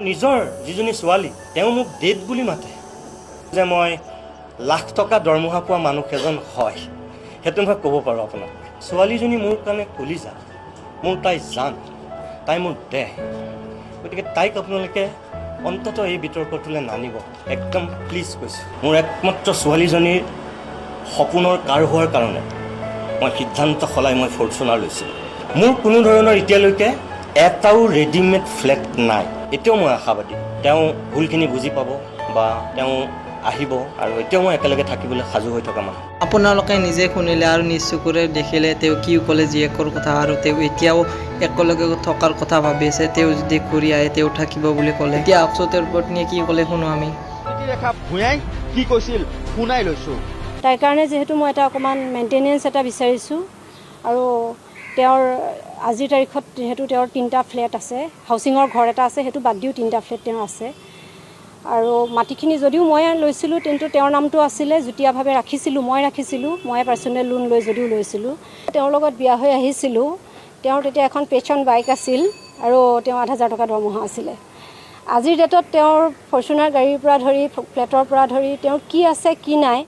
নিজৰ যিজনী ছোৱালী, তেওঁ মোক ডেড বুলি মাতে। যে মই লাখ টকা দৰমহা পোৱা মানুহ এজন হয়, সেইটো মই ক'ব পাৰোঁ আপোনাক। ছোৱালীজনী মোৰ কাৰণে কলিজা, মোৰ তাই জান, তাই মোৰ দেহ। গতিকে তাইক আপোনালোকে অন্ততঃ এই বিতৰ্কটোলৈ নানিব, একদম প্লিজ কৈছোঁ। মোৰ একমাত্ৰ ছোৱালীজনীৰ সপোনৰ কাৰ হোৱাৰ কাৰণে মই সিদ্ধান্ত সলাই মই ফৰ্চুনাৰ লৈছিলোঁ। মোৰ কোনো ধৰণৰ এতিয়ালৈকে এটাও ৰেডিমেড ফ্লেট নাই। এতিয়াও মই আশাবাদী, তেওঁ ভুলখিনি বুজি পাব বা তেওঁ আহিব আৰু এতিয়াও মই একেলগে থাকিবলৈ সাজু হৈ থকা মানুহ। আপোনালোকে নিজে শুনিলে আৰু নিজ চকুৰে দেখিলে তেওঁ কি ক'লে জীয়েকৰ কথা আৰু তেওঁ এতিয়াও একেলগে থকাৰ কথা ভাবি আছে। তেওঁ যদি ঘূৰি আহে, তেওঁ থাকিব বুলি ক'লে। এতিয়া আহকচোন, তেওঁৰ পত্নীয়ে কি ক'লে শুনো আমি। ৰেখা ভূঞাই কি কৈছিল শুনাই লৈছো। তাইৰ কাৰণে যিহেতু মই এটা অকণমান মেইনটেনেঞ্চ এটা বিচাৰিছোঁ আৰু তেওঁৰ আজিৰ তাৰিখত যিহেতু তেওঁৰ তিনিটা ফ্লেট আছে, হাউচিঙৰ ঘৰ এটা আছে, সেইটো বাদ দিও তিনিটা ফ্লেট তেওঁৰ আছে। আৰু মাটিখিনি যদিও মই লৈছিলোঁ, কিন্তু তেওঁৰ নামটো আছিলে, যুটীয়াভাৱে ৰাখিছিলোঁ, মই ৰাখিছিলোঁ, মই পাৰ্চনেল লোন লৈ যদিও লৈছিলোঁ। তেওঁৰ লগত বিয়া হৈ আহিছিলোঁ, তেওঁৰ তেতিয়া এখন পেচন বাইক আছিল আৰু তেওঁ 8,000 টকা দৰমহা আছিলে। আজিৰ ডেটত তেওঁৰ ফৰ্চুনাৰ গাড়ীৰ পৰা ধৰি, ফ্লেটৰ পৰা ধৰি তেওঁৰ কি আছে কি নাই।